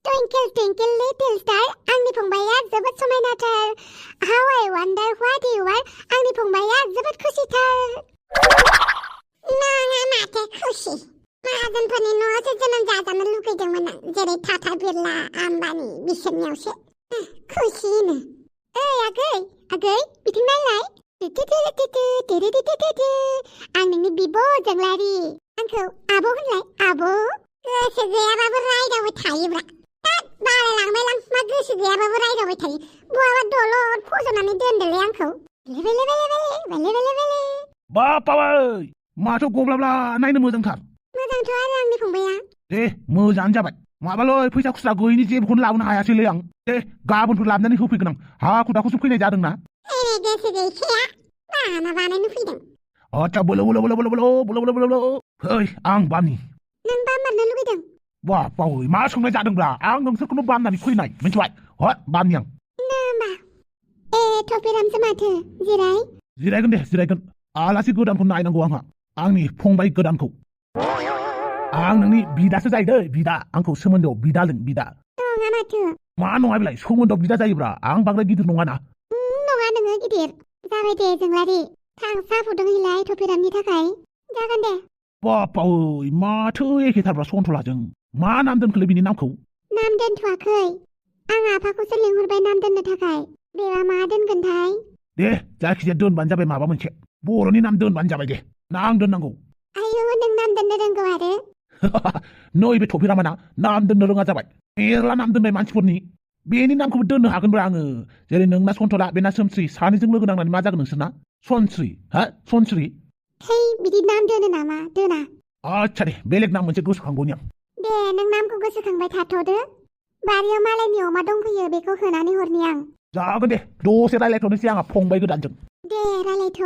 Twinkle twinkle little star आंनि फंबाया जोबोद समायनाथार How I wonder what you are आंनि फंबाया जोबोद खुसिथार नङा माथो खुसि माहाजोनफोरनि न'आवसो जोनोम जाजानो लुगैदोंमोन आं जेरै टाटा बिरला आम्बानि बिसोरनियावसो खुसिनो आगै बिथिं नायलाय आं नोंनि बिब' जोंलारि आंखौ आब' होनलाय आब' गोसो गैयाबाबो रायदावबाय थायोब्रा बालायलांबाय लां मा गोसो गैयाबाबो रायदावबाय थायो बहाबा दलद फज'नानै दोनदोलै आंखौ बापावै माथो गब्लाब्ला नायनो मोजांथार मोजांथ' आरो आंनि फंबाया दे मोजाङानो जाबाय माबालै फैसा खुस्रा गैयिनि जेबोखौनो लाबोनो हायासैलै आं दे गाबोनफोर लाबोनानै होफैगोन आं हाखु दाखुसो फैनाय जादोंना गोसो गैखाया बाहाना बानायनो फैदों आच्छा बोलो फै आं बामनि नों बामबारनो लुगैदों बापावै मा सोंनाय जादोंब्रा आं नोंसोरखौनो बामनानै फैनाय मिन्थिबाय बामनि आं होमबा थफिरामसो माथो जिरायगोन दे जिरायगोन आलासि गोदानखौ नायनांगौ आंहा आंनि फंबाय गोदानखौ आं नोंनि बिदासो जायो दै बिदा आंखौ सोमोन्दोआव बिदालों बिदा नङा माथो मा नङा बेलाय सोमोन्दोआव बिदा जायोब्रा आं बांद्राय गिदिर नङाना नङा नोङो गिदिर जाबाय दे जोंलारि थां साहा फुदुंहैलाय थफिरामनि थाखाय जागोन दे बापावै माथो एखेथारब्रा सन्थलाजों मा नाम दोनखोलै बिनि नामखौ नाम दोनथ'वाखै आं आफाखौसो लिंहरबाय नाम दोननो थाखाय बेबा मा दोनगोनथाय दे जायखिजाया दोनबानो जाबाय माबा मोनसे बर'नि नाम दोनबानो जाबाय दे ना आं दोननांगौ आयौ नों नाम दोननो रोंगौ आरो नैबे थफिरामाना नाम दोननो रोङा जाबाय मेरला नाम दोननाय मानसिफोरनि बेनि नामखौबो दोननो हागोनब्रा आङो जेरै नोंना सन्थला बेना सोमस्रि सानैजों लोगो नांनानै मा जागोन नोंसोरना सनस्रि सनस्रि है बिदि नाम दोनो नामा दोना आच्छा दे बेलेग नाम मोनसे गोसोखांगौनि आं दे नों नामखौ गोसोखांबाय थाथ'दो बारियाव मालायनि अमा दंफैयो बेखौ होनानै हरनि आं जागोन दे दसे रायलायथ'नोसै आंहा फंबाय गोदानजों दे रायलायथ'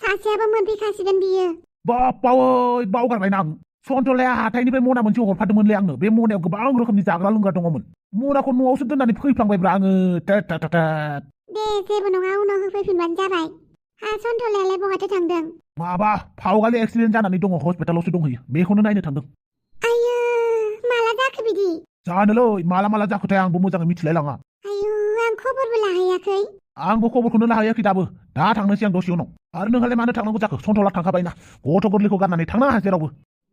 सासेयाबो मोनफैखासिगोन बियो बापावै बावगारबायना आं सन्थलाया हाथाइनिफ्राय मना मोनसे हरफादोंमोनलै आंनो बे मनायाव गोबां रोखोमनि जाग्रा लोंग्रा दङमोन मनाखौ न'आवसो दोननानै फैफ्लांबायब्रा आङो दे जेबो नङा उनाव होफैफिनबानो जाबाय सन्थलायालाय बहाथो थांदों माबा फावगालि एक्सिडेन्ट जानानै दङ हस्पिटालावसो दंहैयो बेखौनो नायनो थांदों आयो माला जाखो बिदि जानोलै माला जाखोथाय आंबो मोजाङै मिथिलाय लाङा आयु आं खबरबो लाहैयाखै आंबो खबरखौनो लाहैयाखै दाबो दा थांनोसै आं दसे उनाव आरो नोंहालाय मानो थांनांगौ जाखो सन्थला थांखाबायना गथ' गोरलैखौ गारनानै थांनो हाया जेरावबो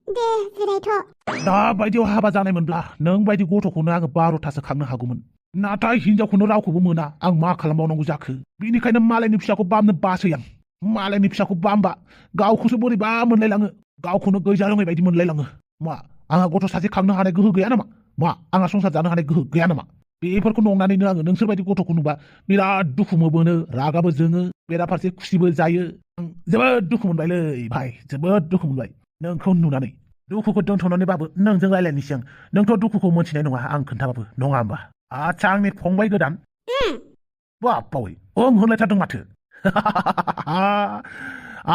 दे जिरायथ' दा बायदियाव हाबा जानायमोनब्ला नों बायदि गथ'खौनो आङो 12थासो खांनो हागौमोन नाथाय हिनजावखौनो रावखौबो मोना आं मा खालामबावनांगौ जाखो बेनिखायनो मालायनि फिसाखौ बामनो बासै आं मालायनि फिसाखौ बामबा गावखौसो बोरैबा मोनलायलाङो गावखौनो गैजा रोङै बायदि मोनलायलाङो मा आंहा गथ' सासे खांनो हानाय गोहो गैया नामा मा आंहा संसार जानो हानाय गोहो गैया नामा बेफोरखौ नंनानैनो आङो नोंसोरबायदि गथ'खौ नुबा बिराद दुखु मोनो रागाबो जोङो बेराफारसे खुसिबो जायो जोबोद दुखु मोनबायलै भाइ जोबोद दुखु मोनबाय नोंखौ नुनानै दुखुखौ दोनथ'नानैबाबो नोंजों रायलायनोसै आं नोंथ' दुखुखौ मोनथिनाय नङा आं खोन्थाबाबो नङा होमबा आच्छा आंनि फंबाय गोदान बापावै होनलायथारदों माथो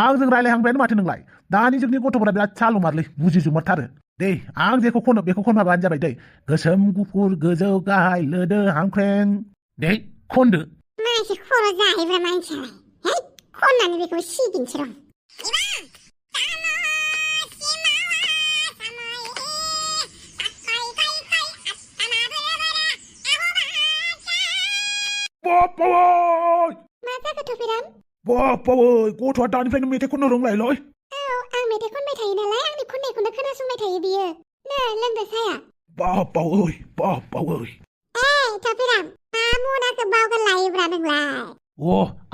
आंजों रायलायहांबायानो माथो नोंलाय दानि जुगनि गथ'फोरा बिराद सालुमारलै बुजिजुमारथारो दे आं जेखौ खनो बेखौ खनबानो जाबाय दै गोसोम गुफुर गोजौ गाहाय लोदो हांख्रें दे खनदो मानसि खर' जाहैब्रा मानसियालाय खननानै बेखौ सिगिनोसै र' बापावै मा जाखो थफिराम बापावै गथ'आ दानिफ्रायनो मेथाइ खननो रोंलायलै आं मेथाइ खनबाय थायो नालाय आंनि खननायखौनो खोनासंबाय थायो बियो नै लोंदो साया बापावै थफिराम मा मनाखौ बावगारलायोब्रा नोंलाय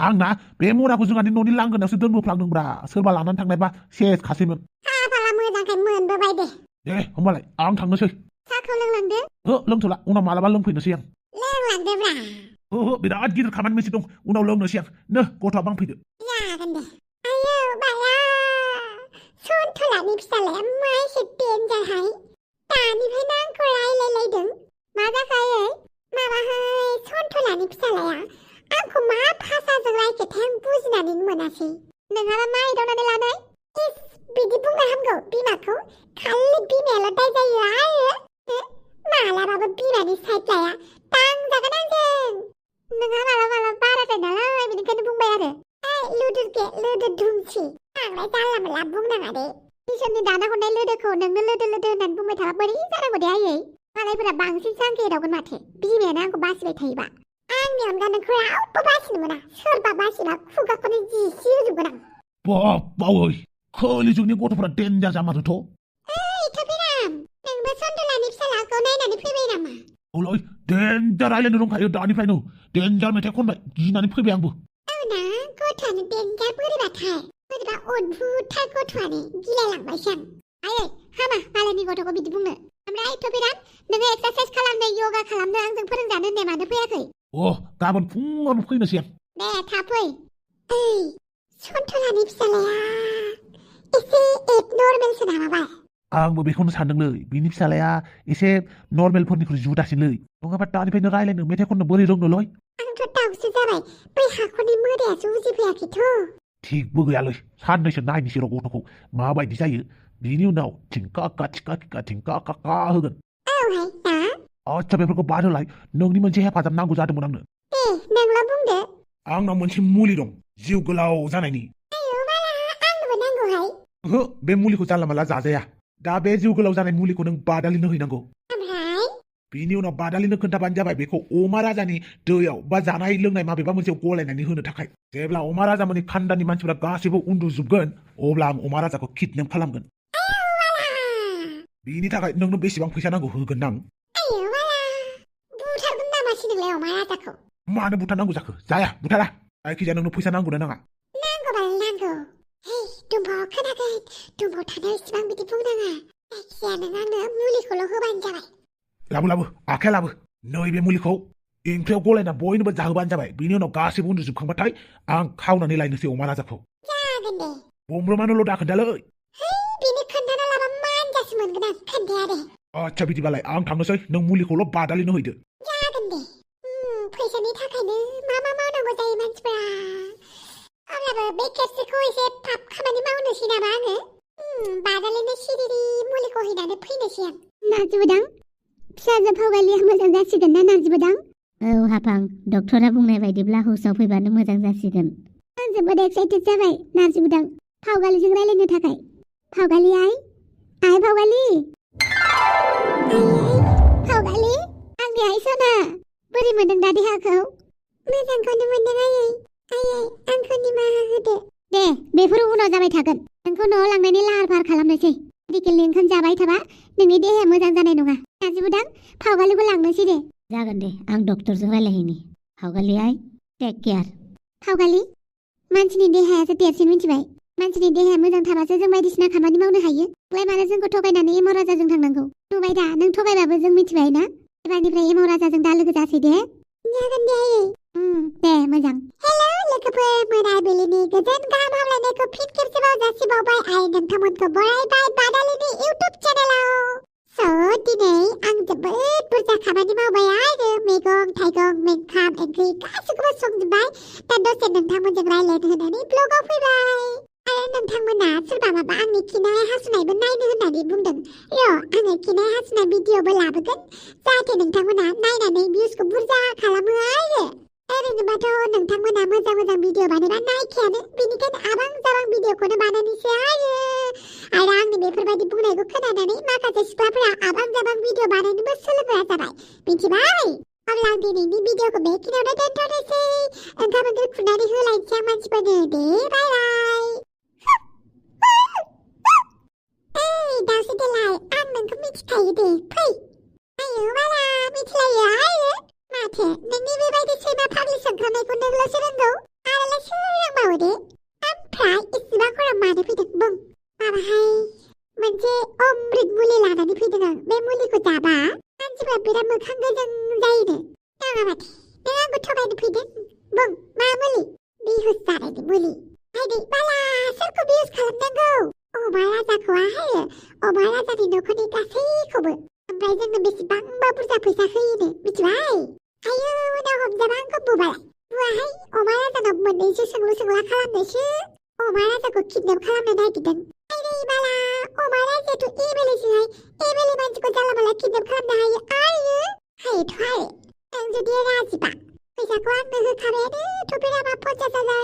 आंना बे मनाखौ जोंहानि न'नि लांगोनायावसो दोनबोफ्लांदोंब्रा सोरबा लानानै थांनायबा सेस खासैमोन खाफाला मोजांखाय मोनबोबाय दे होमबालाय आं थांनोसै साहाखौ लोंलांदो लोंथ'ला उनाव मालाबा लोंफैनोसै आं लोंलांदोब्रा बिराद गिदिर खामानि मोनसे दं उनाव लोंनोसै आं गथ'आ बांफैदो जागोन दे आयौ बाया सन्थलानि फिसालाया मा एसे देनजारहाय दानिफ्रायनो आंखौ रायलायलायदों मा जाखायो माबाहाय सन्थलानि फिसालाया आंखौ मा भाषाजों रायखोथाय आं बुजिनानै मोनासै नोंहाबा मा एदावनानै लानाय बिदि बुंनो हामगौ बिमाखौ खालि बिमायाल' दाय जायो आरो मालाबाबो बिमानि साइड लाया दांजागोन आंजों नोंहा मालाबा बाराद्राय नालाय बेनिखायनो बुंबाय आरो लोदो दुमसि आंलाय जानला मोनला बुंनाङा दे इसोरनि दाना हरनाय लोदोखौ नोंनो लोदो होननानै बुंबाय थाबा बोरै जानांगौ दे आयै मालायफोरा बांसिनसो आंखौ एदावगोन माथो बिमायानो आंखौ बासिबाय थायोबा आंनि अनगा नोंखौ रावबो बासिनो मोना सोरबा बासिबा खुगाखौनो जिसि होजोबगोन आं बावै खोलि जुगनि गथ'फोरा डेन्जार जामारोथ' ओइ थफिराम नोंबो सन्दलानि फिसालाखौ नायनानै फैबाय नामा औलै डेन्जार रायलायनो रोंखायो दानिफ्रायनो डेन्जार मेथाइ खनबाय गिनानै फैबाय आंबो औना गथ'आनो डेन्जार बोरैबाथाय बोरैबा अद्भुतथार गथ'आनो गिलायलांबायसो आं आयै हामा मालायनि गथ'खौ बिदि बुंनो ओमफ्राय थफिराम नोङो एक्सारसाइज खालामनो योगा खालामनो आंजों फोरोंजानो होननाय मानो फैयाखै गाबोन फुङावनो फैनोसै आं दे थाब फै ओइ सन्तलानि फिसालाया एसे एबनर्मेलसो नामाबाय आंबो बेखौनो सानदोंलै बिनि फिसालाया एसे नर्मेलफोरनिख्रुइ जुदासिनलै नङाबा दानिफ्रायनो रायलायनो मेथाइ खननो बोरै रोंनोलै आंथ' दाउसो जाबाय बै हाखरनि मोदायासो उजिफैयाखैथ' थिगबो गैयालै साननैसो नायनोसै र' गथ'खौ माबायदि जायो बिनि उनाव थिंका का होगोन औहाय ना आच्छा बेफोरखौ बाद होलाय नोंनि मोनसे हेफाजाब नांगौ जादोंमोन आंनो दे नोंल' बुंदो आंनाव मोनसे मुलि दं जिउ गोलाव जानायनि आयौ माला आंनोबो नांगौहाय ओहो बे मुलिखौ जानला मानला जाजाया दा बे जिउ गोलाव जानाय मुलिखौ नों बादालिनो हैनांगौ ओमफ्राय बिनि उनाव बादालिनो खोन्थाबानो जाबाय बेखौ अमा राजानि दैयाव बा जानाय लोंनाय माबेबा मोनसे गलायनानै होनो थाखाय जेब्ला अमा राजामोननि खान्दानि मानसिफोरा गासैबो उन्दुजोबगोन अब्ला आं अमा राजाखौ किडनेप खालामगोन बिनि थाखाय नोंनो बेसेबां फैसा नांगौ होगोन आं आयौ माला बुथारगोन नामासै नोंलाय अमा राजाखौ मानो बुथारनांगौ जाखो जाया बुथारा जायखिजाया नोंनो फैसा नांगौना नाङा नांगौबालाय नांगौ हेइ दुम्बाव खोनागोन दुम्बाव थानायाव इसिबां बिदि बुंनाङा जायखिजाया नों आंनो मुलिखौल' होबानो जाबाय लाबो आखाइ लाबो नैबे मुलिखौ ओंख्रियाव गलायना बयनोबो जाहोबानो जाबाय बिनि उनाव गासैबो उन्दुजोबखांबाथाय आं खावनानै लायनोसै अमा राजाखौ जागोन दे बमब्रमानोल' दाखोन्थालै बिनि खोन्थाना लाबा मानजासो मोनगोन आं खोन्थाया दे आच्छा बिदिबालाय आं थांनोसै नों मुलिखौल' बादालिनो हैदो जागोन दे फैसानि थाखायनो मा मावनांगौ जायो मानसिफोरा अब्लाबो बे खेबसेखौ एसे थाब खामानि मावनोसै नामा आङो बादालिनो सिरिरि मुलिखौ हैनानै फैनोसै आं नाजिबोदां फिसाजो फावगालिया मोजां जासिगोन ना नाजिबोदां औ हाफां डक्टरा बुंनाय बायदिब्ला हुसाव फैबानो मोजां जासिगोन आं जोबोद एक्साइटेड जाबाय नाजिबोदां फावगालिजों रायलायनो थाखाय फावगालि आइ फावगालि फावगालि आंनि आइ सना बोरै मोनदों दा देहाखौ मोजांखौनो मोनदों आयै आंखौ निमाहा होदो दे बेफोर उनाव जाबाय थागोन नोंखौ न'आव लांनायनि लाहार फाहार खालामनोसै मेडिकेलनि ओंखाम जाबाय थाबा नोंनि देहाया मोजां जानाय नङा नाजिबोदां फावगालिखौ लांनोसै दे जागोन दे आं डक्टरजों रायलायहैनि फावगालि आइ टेक केयार फावगालि मानसिनि देहायासो देरसिन मिथिबाय मानसिनि देहाया मोजां थाबासो जों बायदिसिना खामानि मावनो हायो ओमफ्राय मानो जोंखौ थगायनानै एमाव राजाजों थांनांगौ नुबाय दा नों थगायबाबो जों मिथिबाय ना एबारनिफ्राय एमाव राजाजों दा लोगो जासै दे जागोन दे आयै दे मोजां हेलौ लोगोफोर मोनाबिलिनि गोजोन गाहाम हामलायनायखौ फिन खेबसेबाव जासिबावबाय आरो नोंथांमोनखौ बरायबाय बादालिनि इउटुब चेनेलाव दिनै आं जोबोद बुरजा खामानि मावबाय आरो मैगं थाइगं ओंखाम ओंख्रि गासैखौबो संजोबबाय दा दसे नोंथांमोनजों रायलायनो होननानै ब्लगाव फैबाय आरो नोंथांमोना सोरबा माबा आंनि खिनाय हासुनायबो नायनो होननानै बुंदों आङो खिनाय हासुनाय भिडिअबो लाबोगोन जाहाथे नोंथांमोना नायनानै भिउसखौ बुरजा खालामो आरो ओरैनोबाथ' नोंथांमोना मोजां भिडिअ बानायबा नायखायानो बेनिखायनो आबां जाबां भिडिअखौनो बानायनोसै आरो आंनि बेफोरबायदि बुंनायखौ खोनानानै माखासे सिख्लाफोरा आबां जाबां भिडिअ बानायनोबो सोलोंग्रा जाबाय मिथिबाय अब्ला आं दिनैनि भिडिअखौ बेखिनियावनो दोनथ'नोसै ओंखाम ओंख्रि खुरनानै होलायनोसै आं मानसिफोरनो दे बाय दाउसो देलाय आं नोंखौ मिथिखायो दे फै आयौ माला मिथिलायो आयो माथो नोंनि बेबायदि सैमा फाग्लि सोंखांनायखौ नोंल'सो रोंगौ आरोलाय सोर रोंबावो दे ओमफ्राय इसिबां हराव मानो फैदों बुं माबाहाय मोनसे अमृत मुलि लानानै फैदों आं बे मुलिखौ जाबा मानसिफ्रा बिराद मोखां गोजों जायोनो नङा माथो नों आंखौ थगायनो फैदों बुं मा मुलि बिहुस जानायनि मुलि हायदै बाला सोरखौ बिहुस खालामनांगौ अमा राजाखौ आहायो अमा राजानि न'खरनि गासैखौबो ओमफ्राय जोंनो बेसेबांबा बुरजा फैसा होयोनो मिथिबाय आयौ उनाव हमजाबा आंखौ बुबालाय बुवाहाय अमा राजानाव मोननैसो सोंलु खालामनोसो अमा राजाखौ किडनेप खालामनो नागिरदों आयदै बाला अमा राजायाथ' एमएलएसोहाय एमएलए मानसिखौ जानला मानला किडनेप खालामनो हायोथ' आरो नों जुदि राजिबा फैसाखौ आंनो होखाबायानो थफिरामा 50,000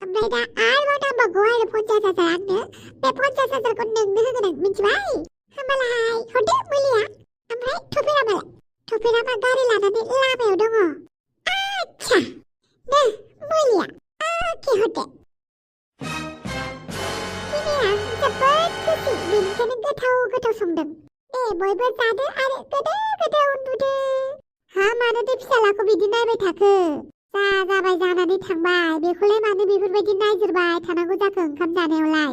ओमफ्राय दा आरोबाव नांबावगौ आरो 50,000 आंनो बे 50,000खौ नोंनो होगोन आं मिथिबाय होमबालाय हरदो मुलिया ओमफ्राय थफेरामालाय थफेरामा गारि लानानै लामायाव दङ आच्छा दे मुलिया केहते दिनै आं जोबोद खुसि बेनिखायनो गोथाव संदों दे बयबो जादो आरो गोदो उन्दुदो हा मानो दे फिसालाखौ बिदि नायबाय थाखो जाबाय जानानै थांबाय बेखौलाय मानो बेफोरबायदि नायजिरबाय थानांगौ जाखो ओंखाम जानायावलाय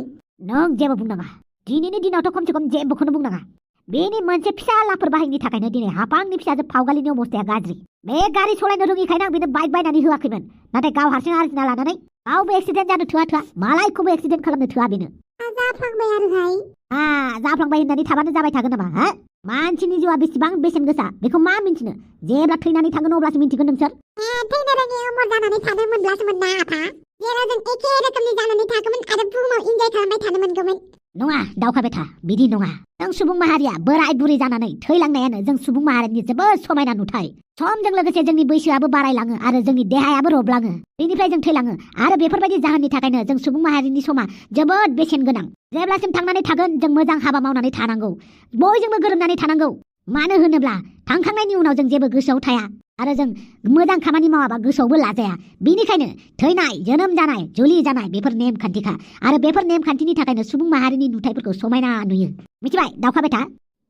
नों जेबो बुंनाङा दिनैनि दिनावथ' खमसे खम जेबोखौनो बुंनाङा बेनि मोनसे फिसा लाफोर बाहायनि थाखायनो दिनै हापांनि फिसाजो फावगालिनि अबस्थाया गाज्रि बे गारि सलायनो रोङिखायनो आं बेनो बाइक बायनानै होआखैमोन नाथाय गाव हारसिं आरजिना लानानै गावबो एक्सिडेन्ट जानो थोआ मालायखौबो एक्सिडेन्ट खालामनो थोआ बेनो जाफ्लांबाय आरोहाय जाफ्लांबाय होननानै थाबानो जाबाय थागोन नामा हा मानसिनि जिउआ बेसेबां बेसेन गोसा बेखौ मा मिन्थिनो जेब्ला थैनानै थागोन अब्लासो मिन्थिगोन नोंसोर थैनो रोङि अमर जानानै थानो मोनब्लासो मोन ना आफा जेराव जों एखे रोखोमनि जानानै थागौमोन आरो बुहुमाव इन्जय खालामबाय थानो मोनगौमोन नङा दावखाबाय था बिदि नङा जों सुबुं माहारिया बोराय बुरै जानानै थैलांनायानो जों सुबुं माहारिनि जोबोद समायना नुथाय समजों लोगोसे जोंनि बैसोआबो बारायलाङो आरो जोंनि देहायाबो रबलाङो बेनिफ्राय जों थैलाङो आरो बेफोरबायदि जाहोननि थाखायनो जों सुबुं माहारिनि समा जोबोद बेसेन गोनां जेब्लासिम थांनानै थागोन जों मोजां हाबा मावनानै थानांगौ बयजोंबो गोरोबनानै थानांगौ मानो होनोब्ला थांखांनायनि उनाव जों जेबो गोसोआव थाया आरो जों मोजां खामानि मावाबा गोसोआवबो लाजाया बेनिखायनो थैनाय जोनोम जानाय जुलि जानाय बेफोर नेमखान्थिखा आरो बेफोर नेमखान्थिनि थाखायनो सुबुं माहारिनि नुथायफोरखौ समायना नुयो मिथिबाय दावखाबाय था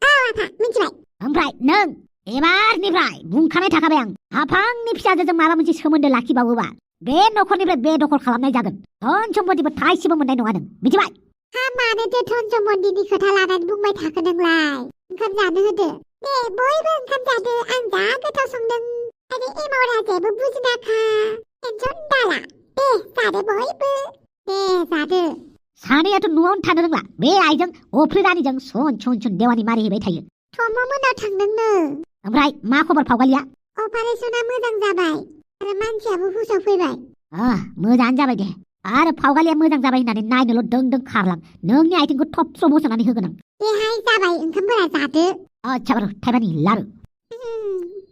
आफा मिथिबाय ओमफ्राय नों एबारनिफ्राय बुंखानाय थाखाबाय आं हाफांनि फिसाजों माबा मोनसे सोमोन्दो लाखिबावोबा बे न'खरनिफ्राय बेदखल खालामनाय जागोन धन सम्पतिबो थाइसेबो मोननाय नङा नों मिथिबाय मानोथो धन सम्पतिनि खोथा लानानै बुंबाय थाखो नोंलाय ओंखाम जानो होदो दे बयबो ओंखाम जादो आं जा गोथाव संदों आरो एमावरा जेबो बुजिनाखा टेनसन दाला दे जादो बयबो दे जादो सानैयाथ' न'आवनो थानो रोंला बे आइजों अफ्रि रानिजों सन देवानि मारिहैबाय थायो थम मोनाव थांदोंनो ओमफ्राय मा खबर फावगालिया अपारेसना मोजां जाबाय आरो मानसियाबो हुसाव फैबाय मोजाङानो जाबाय दे आरो फावगालिया मोजां जाबाय होननानै नायनोल' दों खारलां नोंनि आथिंखौ थबस्र' बस'नानै होगोन आं देहाय जाबाय ओंखामफोरा जादो आच्छा बारु थाइबानि लारु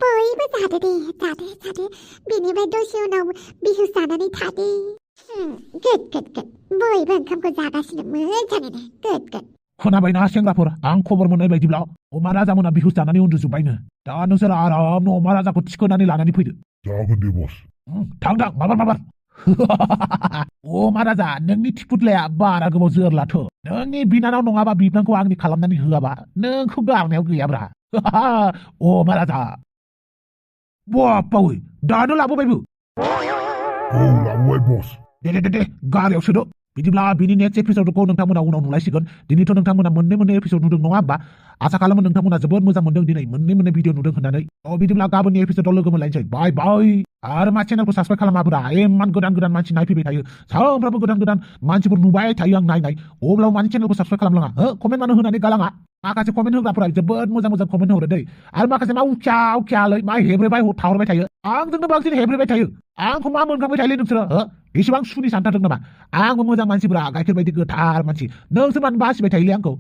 बयबो जादो दे जादो बेनिफ्राय दसे उनाव बिहुस जानानै थादो गुड बयबो ओंखामखौ जागासिनो मोजाङैनो गुड खोनाबायना सेंग्राफोर आं खबर मोननाय बायदिब्ला अमा राजामोना बिहुस जानानै उन्दुजोब्बायनो दा नोंसोर आरामनो अमा राजाखौ थिखोनानै लानानै फैदो जागोन दे बस थां माबार अमा राजा नोंनि थिफुदलाया बारा गोबाव जोरलाथ' नोंनि बिनानाव नङाबा बिबनांखौ आंनि खालामनानै होआबा नोंखौ गारनायाव गैयाब्रा अमा राजा बावै दानो लाबोबायबो औ लाबोबाय बस दे गारियाव सोदो बिदिब्ला बिनि नेक्स्ट एपिसडखौ नोंथांमोना उनाव नुलायसिगोन दिनैथ' नोंथांमोना मोननै एपिसड नुदों नङा होमबा आसा खालामो नोंथांमोना जोबोद मोजां मोनदों दिनै मोननै भिडिअ नुदों होननानै बिदिब्ला गाबोननि एपिसडआव लोगो मोनलायनोसै बाय आरो मा चेनेलखौ साबसक्राइब खालामाब्रा इमान गोदान मानसि नायफैबाय थायो सानफ्रामबो गोदान मानसिफोर नुबाय थायो आं नायनाय अब्लाबो मानि चेनेलखौ साबसक्राइब खालामलाङा कमेन्ट मानो होनानै गालाङा माखासे कमेन्ट होग्राफोरा जोबोद मोजां कमेन्ट हरो दै आरो माखासे मा उखियालै मा हेब्रेबाय थाहरबाय थायो आंजोंनो बांसिन हेब्रेबाय थायो आंखौ मा मोनखांबाय थायोलै नोंसोरो एसेबां सुनि सानथारदों नामा आंबो मोजां मानसिफोरा गाइखेर बायदि गोथार मानसि नोंसोर मानो बासिबाय थायोलै आंखौ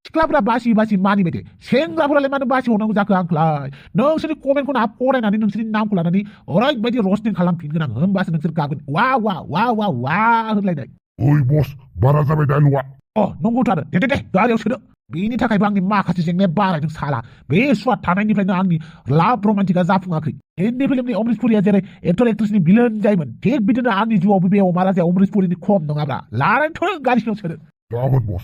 सिख्लाफोरा बासि मानिबाय दे सेंग्राफोरालाय मानो बासि हरनांगौ जाखो आंखौलाय नोंसोरनि कमेन्टखौ ना फरायनानै नोंसोरनि नामखौ लानानै ओरैबायदि रस्टिं खालामफिनगोन आं होमबासो नोंसोर गागोन वा होनलायनाय ओइ बस बारा जाबाय डायलगा नंगौथ' आरो दे गारियाव सोदो बेनि थाखायबो आंनि माखासे जेंनाया बारायदों साला बे स्वाद थानायनिफ्रायनो आंनि लाभ रमान्टिकआ जाफुङाखै हिन्दी फिल्मनि अमरीश पुरिया जेरै एक्टर एक्ट्रेसनि भिलेन जायोमोन थिग बिदिनो आंनि जिउआवबो बे अमा राजाया अमरीश पुरिनि खम नङाब्रा लारायनोथ' गारि सिङाव सोदो जागोन बस